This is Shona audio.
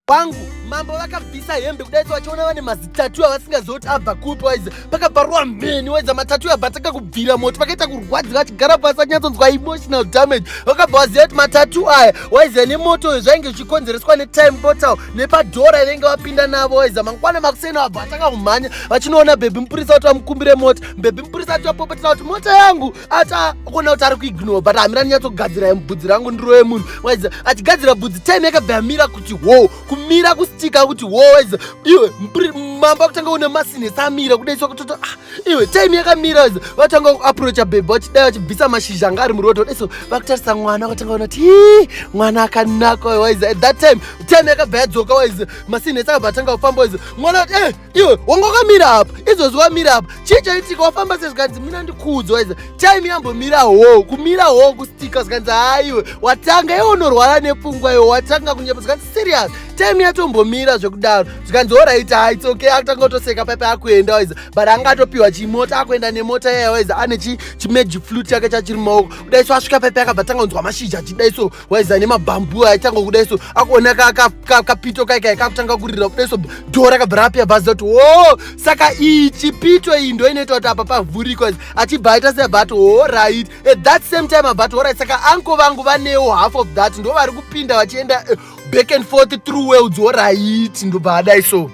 Wangu mambo vakabvisa hembe kudai so, vachiona vane mazitatu avasingazivi kuti abva kupi. Waiza pakabvarwa mheni, waiza matatu abva atanga kubvira moto, vakaita kurwadziwa vachigara pasi vachinyatsonzwa emotional damage. Vakabva vaziva kuti matatu aya, waiza, nemoto uyo zvainge zvichikonzereswa netime portal nepadhora ivainge vapinda navo. Waiza mangwana makuseni vabva vatanga kumhanya vachinoona bhebhi mupurisa kuti vamukumbire mota. Bhebhi mupurisa ati vapopotera kuti mota yangu, ati akuona kuti ari kuignore, but hamira ndinyatsogadzira bvudzi rangu ndirove munhu. Waiza achigadzira bvudzi, time yakabva yamira kuti wo kumira kustika kuti wo. Waiza iwe mambo akutanga une masinesi amira kudaiswa kutoto. Ah, iwe, time yakamira. Waiza vatanga kuapproacha bhebhi vachidai, vachibvisa mashizha anga ari muroad kudaiso, vakutarisa mwana, vakatanga kuona kuti, "Ii, mwana akanaka." Waiza at that time, time yakabva yadzoka. Waiza masinesi akabva atanga kufamba. Waiza mwana kuti, "Eh, iwe wanga wakamira apa, izvozvi wamira apa, chii chaitika? Wafamba sezvikanzi mina ndikuudza." Waiza time yambomira ho kumira ho kustika, zvikanzi, "Haiwe, watanga iwe, unorwara nepfungwa iwe, watanga kunyepa." Zvikanzi, "Serious, time yatombomira zvekudaro?" Zvikanzi, "Alright, ha, it's okay." Akutanga kutoseka paipa akuenda. Waiza but anga atopiwa chimota, akuenda nemota yaya. Waiza ane chimagic flute chake chachiri mumaoko kudai so. Asvika paipa akabva tanga kunzwa mashizha achidai so, waiza nemabhambu aitanga kudai so, akuona kapito kaikai kakutanga kurira kudai so. Dhoo rakabva rapiya bhazi kuti wo, saka iyi chipito iyi ndo inoita kuti apa pavhurikwa. Achibva aita seabva ati, "Alright." At that same time abva ati, "Alright, saka anko vangu vanewo half of that, ndo vari kupinda vachienda back and forth through worlds. Alright." Ndobva adai so.